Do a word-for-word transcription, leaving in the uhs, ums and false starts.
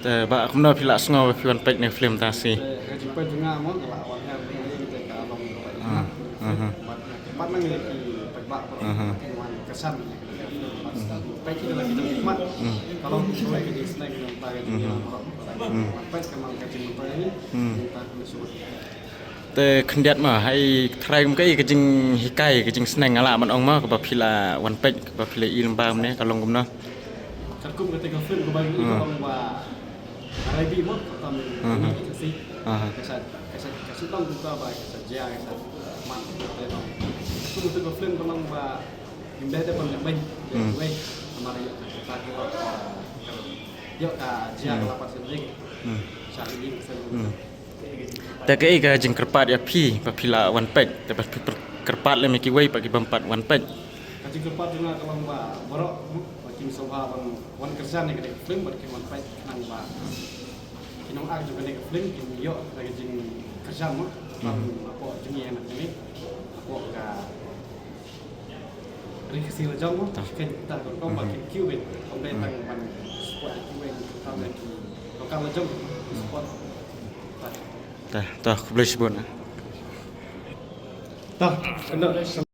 Te ba kumno phi la sngew ba phi wan peit ïa ka film Tasi? Te khyndiat ma, ha i trai kum ka i ka jinghikai, ka jingsneng, nga lah ban ong ma, kaba phi la wan peit, kaba phi la i lyngba kumne, ka long kumno? Katkum kata ka film kaba ngi ka long ba ka rai bi mo, ka tam ni ka si. Ka sa, ka sa, ka sa tang ka ba ka sa jia, ka sa mat ka te no. Katkum kata ka film ka long ba ngi dei ban leh beiñ, leh wei, namar ïa ka, ka, ka, ïa ka jia ka la pat sen ding. Sa ni ka sen. Te kaei ka jingkyrpad ïa phi ba phi la wan peit, te ba phi kyrpad lem ïa kiwei pat ki bym pat wan peit? Ka jingkyrpad jong nga ka long ba baroh ba kin sngewbha ban wan kyrshan ïa kane ka film bad kin wan peit khnang ba ki nongact jong kane ka film kin ïoh da ka jingkyrshan mo. Ban hapoh jong ngi hangne, hapoh ka ri Khasi la jong mo. Ken ta ko ba kin kiew ben. Kom dei tang ban support ïa kiwei, tang ban ki lokal la jong support. Ta, ta, khublei shibun. Ta, kena